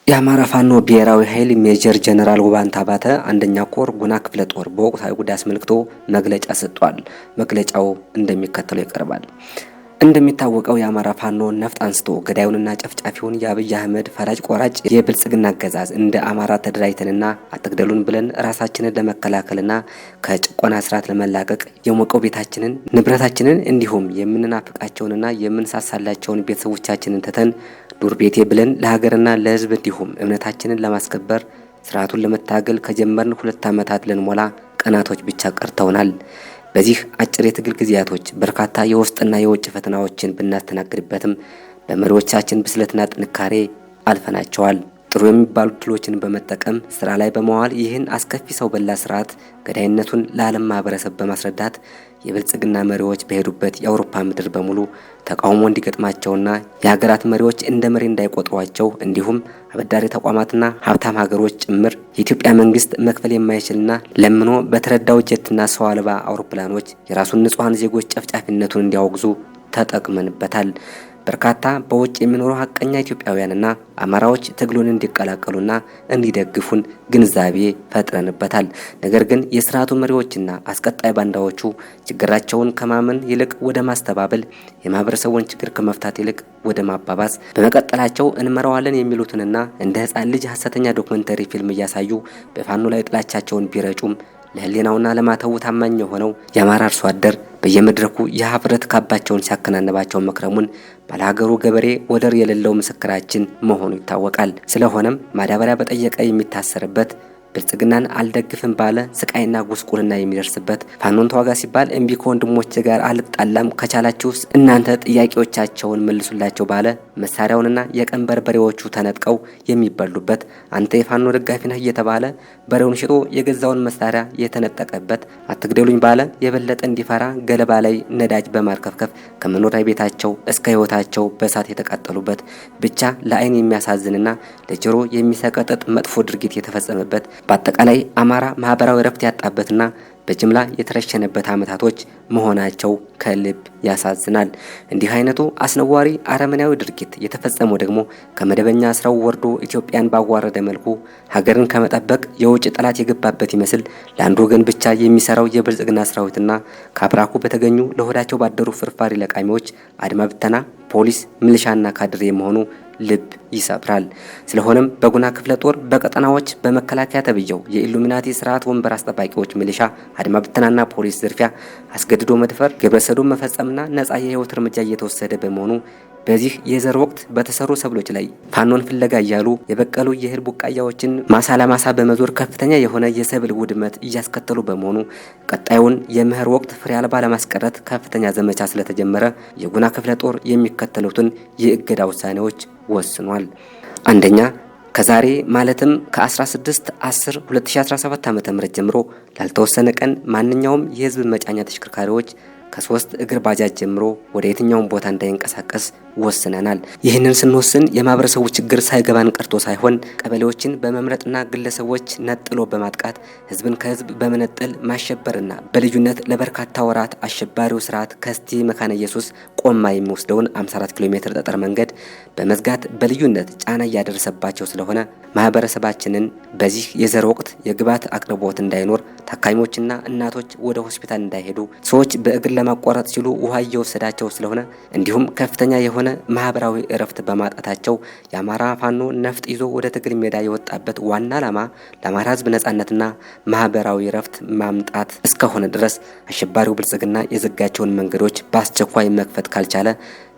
የአማራ ፋኖ ብሔራዊ ኃይል ሜጀር ጀነራል ውባንተ አባተ አንደኛ ኮር ጉና ክፍለ ጦር በወቅታዊ ጉዳይ አስመልክቶ መግለጫ ሰጥቷል። መግለጫው እንደሚከተለው ይቀርባል። እንደሚታወቀው የአማራ ፋኖ ነፍጥ አንስቶ ገዳዩንና ጨፍጫፊውን የአብይ አህመድ ፈላጭ ቆራጭ የብልጽግና አገዛዝ እንደ አማራ ተደራጅተንና አትግደሉን ብለን ራሳችንን ለመከላከልና ከጭቆና ስርዓት ለመላቀቅ የሞቀው ቤታችንን፣ ንብረታችንን እንዲሁም የምንናፍቃቸውንና የምንሳሳላቸውን ቤተሰቦቻችንን ትተን ዱር ቤቴ ብለን ለሀገርና ለሕዝብ እንዲሁም እምነታችንን ለማስከበር ስርዓቱን ለመታገል ከጀመርን 2 ዓመታት ልንሞላ ቀናቶች ብቻ ቀርተውናል። በዚህ አጭር የትግል ጊዜያቶች በርካታ የውስጥና የውጭ ፈተናዎችን ብናስተናግድበትም በመሪዎቻችን ብስለትና ጥንካሬ አልፈናቸዋል። ጥሩ የሚባሉ ድሎችን በመጠቀም ስራ ላይ በመዋል ይህን አስከፊ ሰው በላ ስርዓት ገዳይነቱን ለዓለም ማህበረሰብ በማስረዳት የብልጽግና መሪዎች በሄዱበት የአውሮፓ ምድር በሙሉ ተቃውሞ እንዲገጥማቸውና የሀገራት መሪዎች እንደ መሪ እንዳይቆጥሯቸው እንዲሁም አበዳሪ ተቋማትና ሀብታም ሀገሮች ጭምር የኢትዮጵያ መንግስት መክፈል የማይችልና ለምኖ በተረዳው ጀትና ሰው አልባ አውሮፕላኖች የራሱን ንጹሐን ዜጎች ጨፍጫፊነቱን እንዲያወግዙ ተጠቅመንበታል። በርካታ በውጭ የሚኖሩ ሀቀኛ ኢትዮጵያውያንና አማራዎች ትግሉን እንዲቀላቀሉና እንዲደግፉን ግንዛቤ ፈጥረንበታል። ነገር ግን የስርዓቱ መሪዎችና አስቀጣይ ባንዳዎቹ ችግራቸውን ከማመን ይልቅ ወደ ማስተባበል፣ የማህበረሰቡን ችግር ከመፍታት ይልቅ ወደ ማባባስ በመቀጠላቸው እንመራዋለን የሚሉትንና እንደ ሕፃን ልጅ ሀሰተኛ ዶክመንተሪ ፊልም እያሳዩ በፋኖ ላይ ጥላቻቸውን ቢረጩም ለህሊናውና ለማተቡ ታማኝ የሆነው የአማራ አርሶ አደር በየመድረኩ የሀፍረት ካባቸውን ሲያከናንባቸው መክረሙን ባለሀገሩ ገበሬ ወደር የሌለው ምስክራችን መሆኑ ይታወቃል። ስለሆነም ማዳበሪያ በጠየቀ የሚታሰርበት፣ ብልጽግናን አልደግፍም ባለ ስቃይና ጉስቁልና የሚደርስበት፣ ፋኖን ተዋጋ ሲባል እምቢ ከወንድሞቼ ጋር አልጣላም፣ ከቻላችሁስ እናንተ ጥያቄዎቻቸውን መልሱላቸው ባለ መሳሪያውንና የቀንበር በሬዎቹ ተነጥቀው የሚበሉበት፣ አንተ የፋኖ ደጋፊ ነህ እየተባለ በሬውን ሽጦ የገዛውን መሳሪያ የተነጠቀበት፣ አትግደሉኝ ባለ የበለጠ እንዲፈራ ገለባ ላይ ነዳጅ በማርከፍከፍ ከመኖሪያ ቤታቸው እስከ ሕይወታቸው በእሳት የተቃጠሉበት፣ ብቻ ለዓይን የሚያሳዝንና ለጆሮ የሚሰቀጥጥ መጥፎ ድርጊት የተፈጸመበት፣ በአጠቃላይ አማራ ማህበራዊ እረፍት ያጣበትና በጅምላ የተረሸነበት ዓመታቶች መሆናቸው ከልብ ያሳዝናል። እንዲህ አይነቱ አስነዋሪ አረመኔያዊ ድርጊት የተፈጸመው ደግሞ ከመደበኛ ስራው ወርዶ ኢትዮጵያን ባዋረደ መልኩ ሀገርን ከመጠበቅ የውጭ ጠላት የገባበት ይመስል ለአንድ ወገን ብቻ የሚሰራው የብልጽግና ሰራዊትና ከአብራኩ በተገኙ ለሆዳቸው ባደሩ ፍርፋሪ ለቃሚዎች አድማ ብተና፣ ፖሊስ፣ ሚሊሻና ካድሬ መሆኑ ልብ ይሰብራል። ስለሆነም በጉና ክፍለ ጦር በቀጠናዎች በመከላከያ ተብየው የኢሉሚናቲ ስርዓት ወንበር አስጠባቂዎች ሚሊሻ፣ አድማ ብተናና ፖሊስ ዝርፊያ፣ አስገድዶ መድፈር፣ ግብረሰዶም መፈጸምና ነጻ የህይወት እርምጃ እየተወሰደ በመሆኑ በዚህ የዘር ወቅት በተሰሩ ሰብሎች ላይ ፋኖን ፍለጋ እያሉ የበቀሉ የእህል ቡቃያዎችን ማሳ ለማሳ በመዞር ከፍተኛ የሆነ የሰብል ውድመት እያስከተሉ በመሆኑ ቀጣዩን የመኸር ወቅት ፍሬ አልባ ለማስቀረት ከፍተኛ ዘመቻ ስለተጀመረ የጉና ክፍለ ጦር የሚከተሉትን የእገዳ ውሳኔዎች ወስኗል። አንደኛ፣ ከዛሬ ማለትም ከ16 10 2017 ዓ.ም ጀምሮ ላልተወሰነ ቀን ማንኛውም የህዝብ መጫኛ ተሽከርካሪዎች ከሶስት እግር ባጃጅ ጀምሮ ወደ የትኛውም ቦታ እንዳይንቀሳቀስ ወስነናል። ይህንን ስንወስን የማህበረሰቡ ችግር ሳይገባን ቀርቶ ሳይሆን ቀበሌዎችን በመምረጥና ግለሰቦች ነጥሎ በማጥቃት ህዝብን ከህዝብ በመነጠል ማሸበርና በልዩነት ለበርካታ ወራት አሸባሪው ስርዓት ከእስቴ መካነ ኢየሱስ ቆማ የሚወስደውን 54 ኪሎ ሜትር ጠጠር መንገድ በመዝጋት በልዩነት ጫና እያደረሰባቸው ስለሆነ ማህበረሰባችንን በዚህ የዘር ወቅት የግብዓት አቅርቦት እንዳይኖር፣ ታካሚዎችና እናቶች ወደ ሆስፒታል እንዳይሄዱ፣ ሰዎች በእግር ለማቋረጥ ሲሉ ውሃ እየወሰዳቸው ስለሆነ እንዲሁም ከፍተኛ የሆነ ማህበራዊ እረፍት በማጣታቸው የአማራ ፋኖ ነፍጥ ይዞ ወደ ትግል ሜዳ የወጣበት ዋና ዓላማ ለአማራ ህዝብ ነጻነትና ማህበራዊ እረፍት ማምጣት እስከሆነ ድረስ አሸባሪው ብልጽግና የዘጋቸውን መንገዶች በአስቸኳይ መክፈት ካልቻለ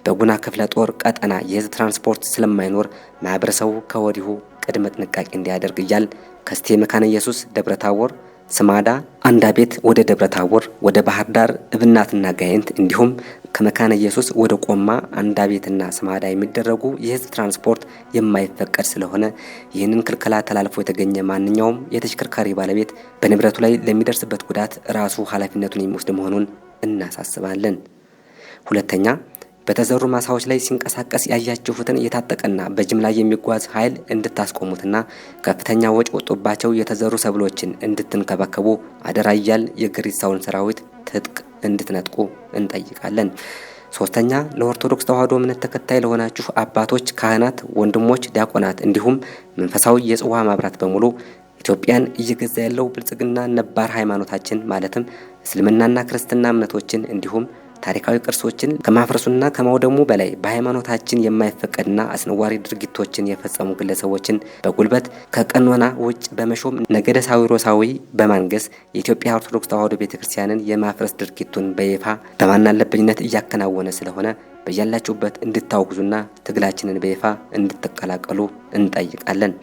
በጉና ክፍለ ጦር ቀጠና የህዝብ ትራንስፖርት ስለማይኖር ማህበረሰቡ ከወዲሁ ቅድመ ጥንቃቄ እንዲያደርግ እያልን ከእስቴ መካነ ኢየሱስ ደብረ ታቦር፣ ስማዳ፣ አንዳ ቤት ወደ ደብረ ታቦር፣ ወደ ባህር ዳር እብናትና ጋይንት እንዲሁም ከመካነ ኢየሱስ ወደ ቆማ፣ አንዳ ቤትና ስማዳ የሚደረጉ የህዝብ ትራንስፖርት የማይፈቀድ ስለሆነ ይህንን ክልከላ ተላልፎ የተገኘ ማንኛውም የተሽከርካሪ ባለቤት በንብረቱ ላይ ለሚደርስበት ጉዳት ራሱ ኃላፊነቱን የሚወስድ መሆኑን እናሳስባለን። ሁለተኛ፣ በተዘሩ ማሳዎች ላይ ሲንቀሳቀስ ያያችሁትን የታጠቀና በጅምላ የሚጓዝ ኃይል እንድታስቆሙትና ከፍተኛ ወጪ ወጥቶባቸው የተዘሩ ሰብሎችን እንድትንከባከቡ አደራ እያልን የግሪሳውን ሰራዊት ትጥቅ እንድትነጥቁ እንጠይቃለን። ሶስተኛ፣ ለኦርቶዶክስ ተዋሕዶ እምነት ተከታይ ለሆናችሁ አባቶች፣ ካህናት፣ ወንድሞች፣ ዲያቆናት እንዲሁም መንፈሳዊ የጽዋ ማብራት በሙሉ ኢትዮጵያን እየገዛ ያለው ብልጽግና ነባር ሃይማኖታችን ማለትም እስልምናና ክርስትና እምነቶችን እንዲሁም ታሪካዊ ቅርሶችን ከማፍረሱና ከማውደሙ በላይ በሃይማኖታችን የማይፈቀድና አስነዋሪ ድርጊቶችን የፈጸሙ ግለሰቦችን በጉልበት ከቀኖና ውጭ በመሾም ነገደ ሳዊሮሳዊ በማንገስ የኢትዮጵያ ኦርቶዶክስ ተዋሕዶ ቤተ ክርስቲያንን የማፍረስ ድርጊቱን በይፋ በማናለብኝነት እያከናወነ ስለሆነ በያላችሁበት እንድታወግዙና ትግላችንን በይፋ እንድትቀላቀሉ እንጠይቃለን።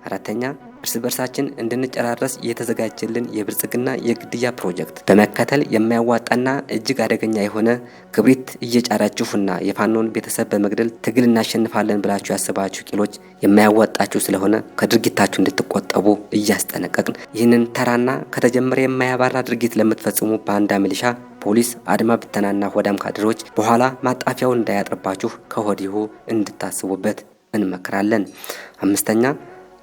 አራተኛ፣ እርስ በርሳችን እንድንጨራረስ የተዘጋጀልን የብልጽግና የግድያ ፕሮጀክት በመከተል የማያዋጣና እጅግ አደገኛ የሆነ ክብሪት እየጫራችሁና የፋኖን ቤተሰብ በመግደል ትግል እናሸንፋለን ብላችሁ ያሰባችሁ ቂሎች የማያዋጣችሁ ስለሆነ ከድርጊታችሁ እንድትቆጠቡ እያስጠነቀቅን፣ ይህንን ተራና ከተጀመረ የማያባራ ድርጊት ለምትፈጽሙ ባንዳ፣ ሚሊሻ፣ ፖሊስ፣ አድማ ብተናና ሆዳም ካድሬዎች በኋላ ማጣፊያውን እንዳያጥርባችሁ ከወዲሁ እንድታስቡበት እንመክራለን። አምስተኛ፣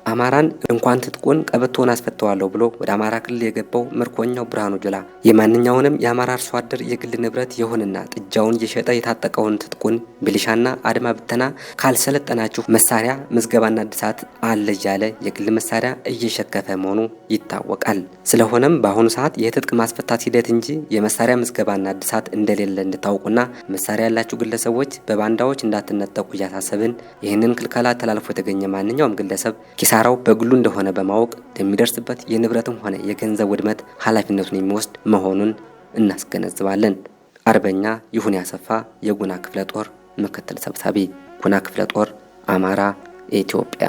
አማራን እንኳን ትጥቁን ቀበቶን አስፈተዋለሁ ብሎ ወደ አማራ ክልል የገባው ምርኮኛው ብርሃኑ ጁላ የማንኛውንም የአማራ አርሶ አደር የግል ንብረት የሆነና ጥጃውን እየሸጠ የታጠቀውን ትጥቁን ሚሊሻና አድማ ብተና ካልሰለጠናችሁ መሳሪያ ምዝገባና እድሳት አለ እያለ የግል መሳሪያ እየሸከፈ መሆኑ ይታወቃል። ስለሆነም በአሁኑ ሰዓት የትጥቅ ማስፈታት ሂደት እንጂ የመሳሪያ ምዝገባና እድሳት እንደሌለ እንድታውቁና መሳሪያ ያላችሁ ግለሰቦች በባንዳዎች እንዳትነጠቁ እያሳሰብን፣ ይህንን ክልከላ ተላልፎ የተገኘ ማንኛውም ግለሰብ ኪሳራው በግሉ እንደሆነ በማወቅ ለሚደርስበት የንብረትም ሆነ የገንዘብ ውድመት ኃላፊነቱን የሚወስድ መሆኑን እናስገነዝባለን። አርበኛ ይሁን ያሰፋ የጉና ክፍለ ጦር ምክትል ሰብሳቢ፣ ጉና ክፍለ ጦር፣ አማራ፣ ኢትዮጵያ።